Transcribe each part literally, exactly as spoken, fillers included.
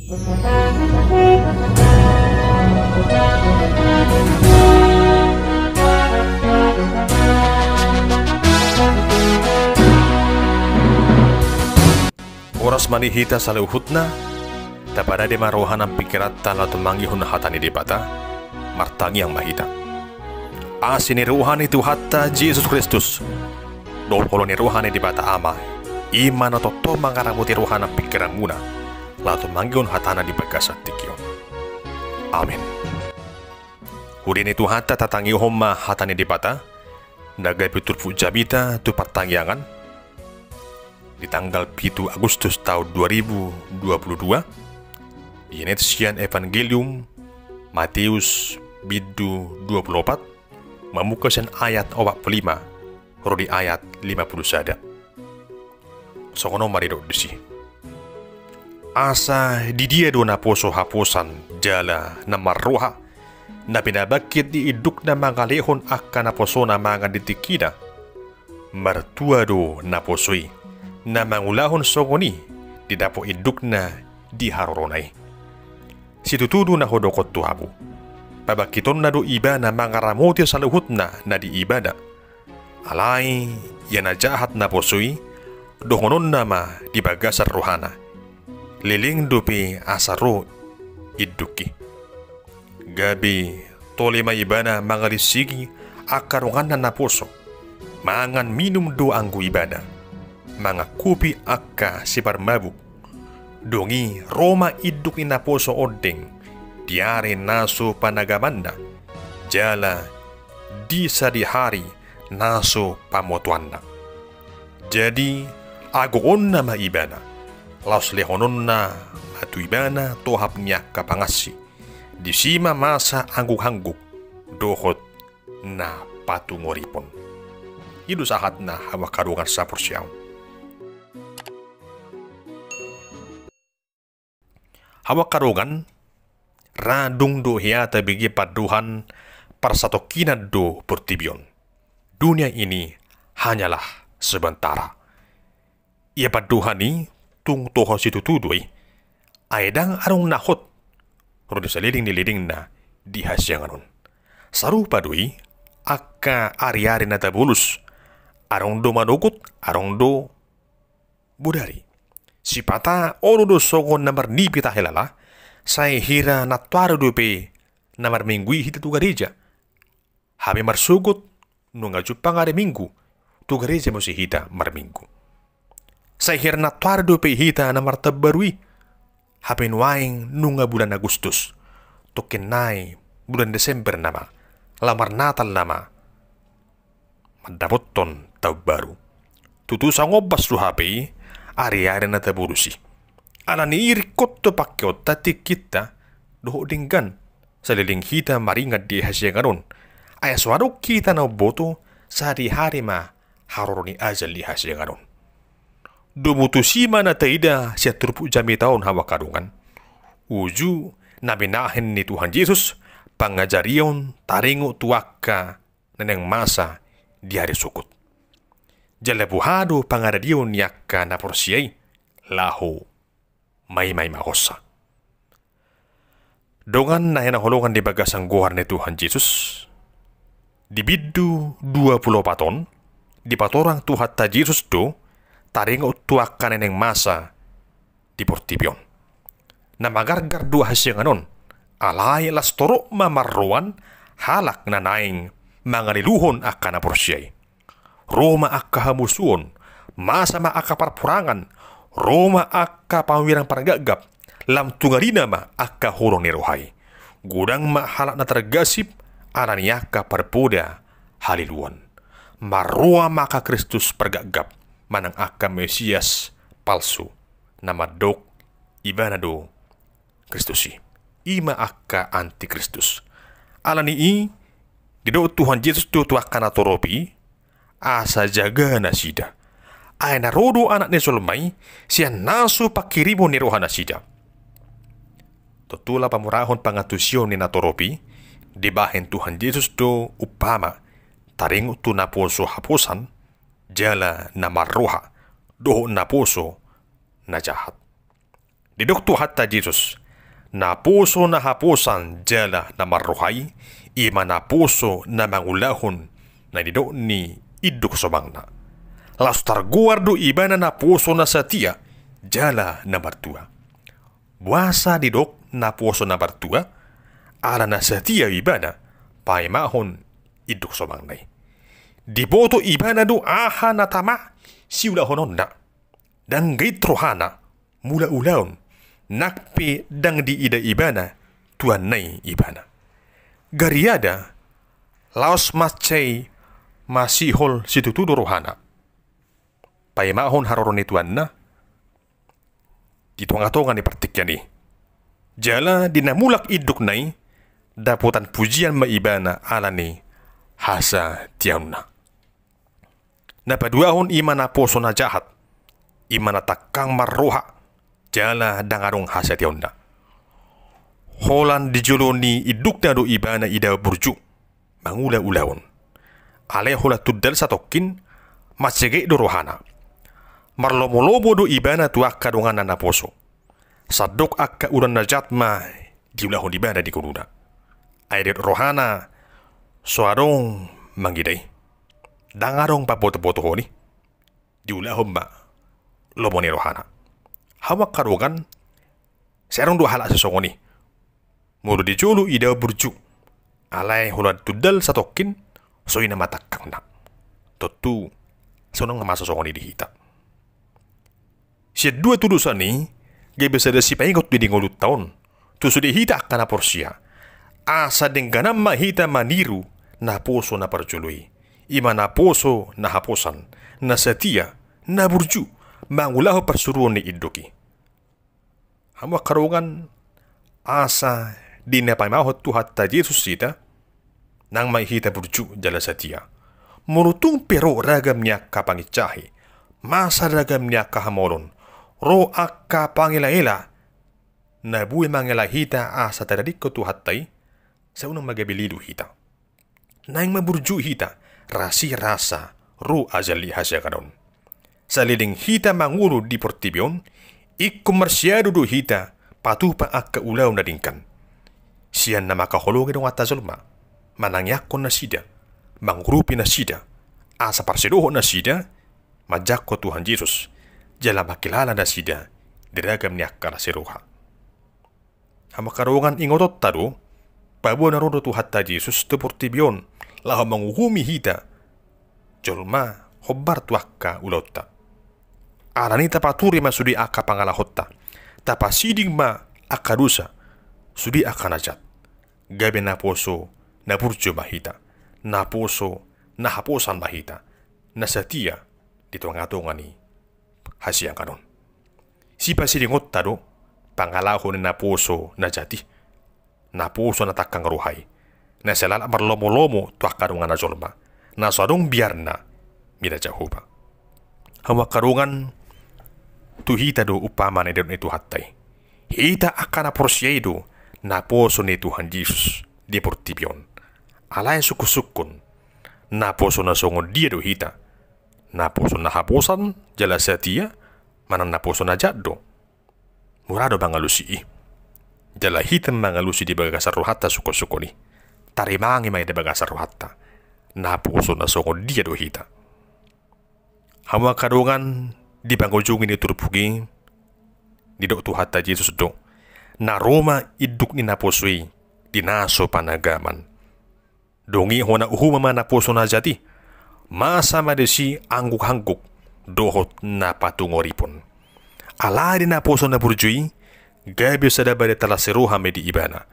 Horas ma di hita saluhutna. Tapadadi ma roha nang pingkiranta laho tumangihon hata ni Debata. Martangiang ma hita. Asi ni roha ni Tuhanta Jesus Kristus dohot holong ni roha ni Debata Ama, i ma na tongtong mangaramoti roha nang pingkiranmuna laho tumangihon hatana di bagasan tingki on. Amen. Huria ni Tuhanta, tatangihon ma hata ni Debata na gabe turpuk jamita tu partangiangan di tanggal pitu Agustus taon dua ribu dua puluh dua, dienet sian Evangelium Mateus bindu dua puluh opat, mamungka sian ayat opat puluh lima ro di ayat lima puluh sada. Songon on ma didok disi: Asa di dia do naposo haposan jala na marroha, na pinabangkit di indukna mangalehon angka naposona mangan di tingkina? Martua do naposo i, na mangulahon songon i didapot indukna di harorona i. Situtu do na hudokhon tu hamu, pabangkitonna do ibana mangaramoti saluhutna na di ibana. Alai ia na jahat naposo i, dohononna ma di bagasan rohana: Leleng dope asa ro indukki. Gabe tole ma ibana mangalisingi angka donganna naposo. Mangan minum do anggo ibana, mangangkupi angka siparmabuk. Dung i ro ma induk ni naposo ondeng di ari na so panagamanna, jala di sadihari na so pamotoanna. Jadi agoonna ma ibana, laos lehononna ma tu ibana tohap ni angka pangansi. Disi ma masa angguk-angguk dohot na patungoripon. I do sahatna, hamu angka dongan saporseaon. Hamu angka dongan, ra dung do hea tabege pandohan parsatongkinan do portibi on. Dunia ini hanyalah sementara. Ia pandohan i tung toho situtu do i. Ai ndang adong na hot ro di saleleng ni lelengna di hasiangan on. Sarupa do i angka ari-ari na tabolus, adong do manogot, adong do bodari. Sipata olo do songon na marnipi tahilala, sai hira nantoari dope na marminggu i hita tu gareja. Hape marsogot nunga jumpang ari Minggu, tu gareja muse hita marminggu. Sai hira nantoari dope hita na martaon baru i. Hape nuaeng nunga bulan Agustus, tongkin nai bulan Desember nama, laho marnatal nama mandapothon taon baru. Tutu sangombas do hape i ari-ari na tabolus i. Alani i ringkot do pangkeonta, tingkinta dohot denggan saleleng hita maringan di hasiangan on. Ai so adong hita na umboto, sadihari ma haroro ni ajal di hasiangan on. Domu tusi ma na taida sian turpuk jamita on, hamu angka dongan, uju na binahen ni Tuhan Jesus pangajarion taringot tu angka na naeng masa di ari sogot. Jala boha do pangaradion ni angka na porsea i laho maimaimahonsa. Dongan na hinaholongan di bagasan goar ni Tuhan Jesus, di bindu dua puluh opat on dipatorang Tuhanta Jesus do taringot tu angka na naeng masa di portibi on. Na magargar do hasiangan on, alai las torop ma marroan halak na naeng mangaliluhon angka na porsea i. Ro ma angka hamusuon, masa ma angka parporangan, ro ma angka panurirang pargapgap, lam tu ngarina ma angka holong ni roha i. Godang ma halak na targasip alani angka parpoda haliluon. Marroa ma angka Kristus pargapgap manang angka Mesias palsu, na mandok ibana do Kristus i. I ma angka antikristus. Alani i didok Tuhan Jesus do tu angka na torop i, asa jaga nasida. Ai na ro do Anak ni jolma i sian na so panghirimon ni rohanasida. Tontu laho pamurahon pangantusion ni na torop i, dibahen Tuhan Jesus do umpama taringot tu naposo haposan jala na marroha dohot naposo na jahat. Didok Tuhanta Jesus, naposo na haposan jala na marroha i, i ma naposo na mangulahon na nidok ni induk somangna. Laos targoar do ibana naposo na satia jala na martua. Boasa didok naposo na martua? Ala na satia ibana paimahon induk somangna i. Diboto ibana do aha na tama siulahononna. Ndang gait rohana mula ulaon, nang pe ndang diida ibana tuanna i ibana. Gariada, laos mansai masihol situtu do rohana paimahon haroro ni tuanna di tongatonga ni partingkian i. Jala di na mulak indukna i, dapotan pujian ma ibana ala ni hasatiaonna. Na paduahon i ma naposo na jahat, i ma na tangkang marroha, jala ndang adong hasatiaonna. Holan di jolo ni indukna do ibana idaon burju mangula ulaon. Alai holan tundal satongkin, mansai gait do rohana. Marlomolomo do ibana tu angka donganna naposo. Sandok angka ulaon na jat ma diulahon ibana di ngoluna. Ai didok rohana so adong mangida i. Ndang adong pambotobotohon i. Diulahon ma lomo ni rohana. Hamu angka dongan, sai adong do halak sisongon i. Molo di jolo idaon burju, alai holan tundal satongkin, songon i nama tangkangna. Tontu sonang ma sisongon i di hita. Sian dua tudosan i, gabe sada sipaingot do di ngolunta on tu sude hita angka na porsea. Asa dengganan ma hita maniru naposo na parjolo i. I ma naposo na haposan, na satia, na burju mangulahon parsuruon ni induk i. Hamu angka dongan, asa di na paimahon Tuhanta Jesus hita, nang ma hita burju jala satia. Molo tung pe ro ragam ni angka pangincahi, masa ragam ni angka hamaolon, ro angka pangelaela na boi mangela hita asa tadadingkon Tuhanta i, sai unang ma gabe lilu hita. Naeng ma burju hita, rasirasa ro ajal ni hasiangan on. Saleleng hita mangolu di portibi on, ingkon marsiadu do hita patupa angka ulaon na denggan. Sian na mangkaholongi donganta jolma, manangiangkon nasida, mangurupi nasida, asa parsidohot nasida manjangkon Tuhan Jesus, jala mangkilala nasida di ragam ni angka na sai roha. Hamu angka dongan, ingotonta do, paboa na ro do Tuhanta Jesus tu portibi on laho manguhumi hita jolma hombar tu angka ulaonta. Alani i tapature ma sude angka pangalahonta, tapasiding ma angka dosa, sude angka na jat. Gabe naposo na burju ma hita, naposo na haposan ma hita, na satia di tongatonga ni hasiangan on. Sipasidingonta do pangalaho ni naposo na jat i, naposo na tangkang roha i, na sai lalap marlomolomo tu angka donganna jolma, na so adong biarna mida Jahowa. Hamu angka dongan, tu hita do umpama na nidok ni Tuhanta i. Hita angka na porsea i do naposo ni Tuhan Jesus di portibi on. Alai sungkunsungkun, naposo na songon dia do hita? Naposo na haposan jala satia, manang naposo na jat do? Mura do mangalusi i. Jala hita mangalusi di bagasan rohanta sungkunsungkun i. Tarimangi ma i di bagasan rohanta, naposo na songon dia do hita. Hamu angka dongan, di pangujungi ni turpuk i, didok Tuhanta Jesus do, na ro ma induk ni naposo i di na so panagaman. Dung i hona uhuman ma naposo na jat i, masa ma disi anggukhangguk dohot na patungoripon. Alai di naposo na burju i, gabe sada barita las ni roha ma i di ibana.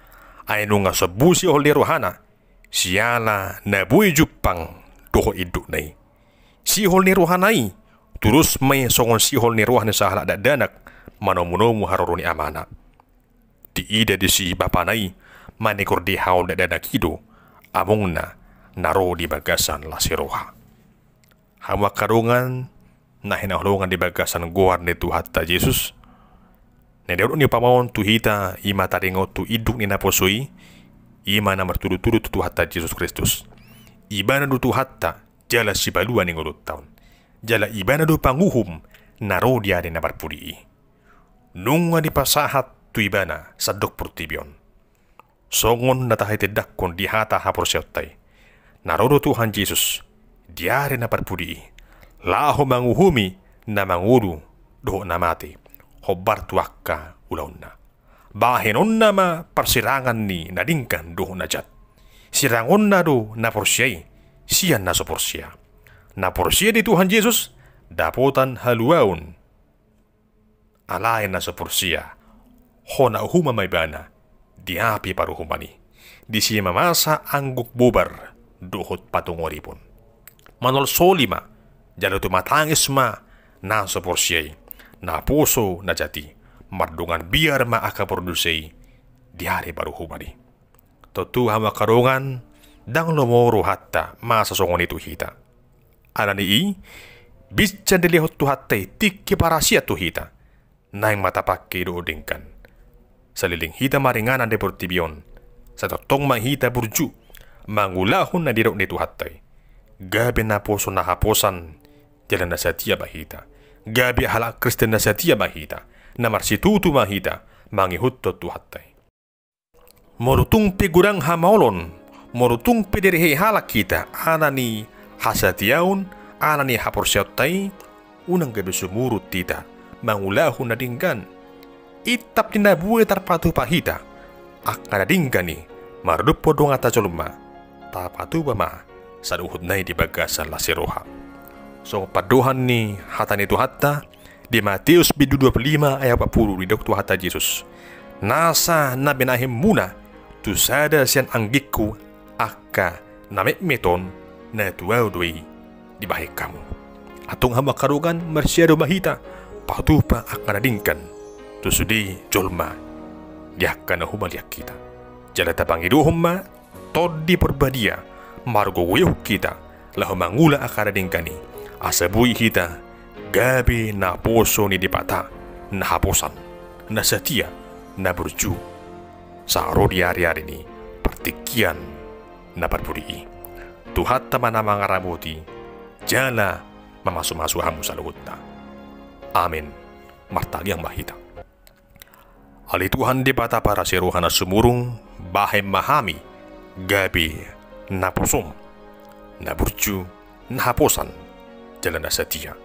Ai nunga sombu sihol ni rohana, siala na boi jumpang dohot indukna i. Sihol ni rohana i, tudos ma i songon sihol ni roha ni sahalak dakdanak manomunomu haroro ni amana. Diida disi bapana i manigor dihaol dakdanak i do amongna na ro di bagasan las ni roha. Hamu angka dongan na hinaholongan di bagasan goar ni Tuhanta Jesus, na nidok ni umpama on tu hita i ma taringot tu induk ni naposo i, i ma na martudutudu tu Tuhanta Jesus Kristus. Ibana do Tuhanta jala sipalua ni ngolunta on. Jala ibana do panguhum na ro di ari na parpudi i. nunga dipasahat tu ibana sandok portibi on. Songon na tahatindangkon di hata haporseaonta i, na ro do Tuhan Jesus di ari na parpudi i, laho manguhumi na mangolu dohot na mate, hombar tu angka ulaonna. Bahenonna ma parsirangan ni na denggan dohot na jat. Sirangonna do na porsea i sian na so porsea. Na porsea di Tuhan Jesus dapotan haluaon. Alai na so porsea, hona uhuma ma ibana di api paruhuman i, disi ma masa angguk bobar dohot patungorimon. Manolsoli ma, jala tumatangis ma na so porsea i, naposo na jat i, mardongan biar ma angka pardosa i di ari paruhuman i. Tontu hamu angka dongan, ndang lomo rohanta masa songon i tu hita. Alani i, binsan dilehon Tuhanta i tingki parasian tu hita, naeng ma tapangke dohot denggan. Saleleng hita maringanan di portibi on, sai tongtong ma hita burju mangulahon na nidok ni Tuhanta i. Gabe naposo na haposan, jala na satia ma hita. Gabe halak Kristen na satia ma hita, na marsitutu ma hita mangihuthon Tuhanta i. Molo tung pe godang hamaolon, molo tung pe direhei halak hita ala ni hasatiaon, ala ni haporseaonta i, unang gabe sumurut hita mangulahon na denggan. Intap ni na boi tarpatupa hita, angka na denggan i, mardophon donganta jolma, tapatupa ma saluhutna i di bagasan las ni roha. Songon pandohan ni hata ni Tuhanta, di Mateus bindu dua pulu lima ayat opat pulu didok Tuhanta Jesus: Nasa na binahenmuna tu sada sian anggingku angka na metmet on, na tu ahu do i dibahen hamu. Antong hamu angka dongan, marsiadu ma hita patupa angka na denggan tu sude jolma di angka na humaliang hita. Jala tapangidohon ma Tondi Parbadia margogoihon hita laho mangula angka na denggan i, asa boi hita gabe naposo ni Debata, na haposan, na satia, na burju, sahat ro di ari-ari ni partingkian na parpudi i. Tuhanta ma na mangaramoti jala mamasu-masu hamu saluhutna. Amen. Martangiang ma hita. Ale Tuhan Debata parasi roha na sumurung, bahen ma hami gabe naposom, na burju, na haposan, jala na satia,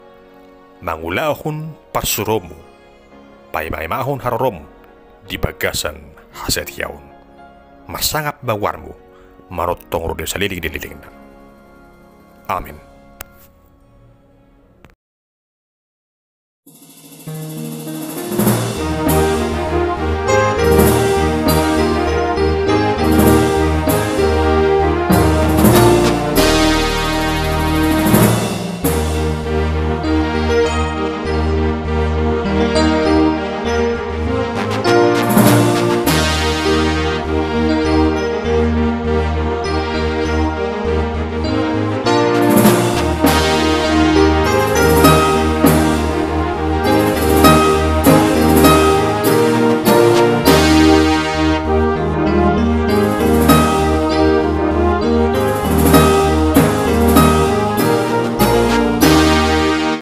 mangulahon parsuruonmu, paima-imahon haroromu di bagasan hasatiaon. Marsangap ma goarmu, manongtong ro di saleleng ni lelengna. Amen.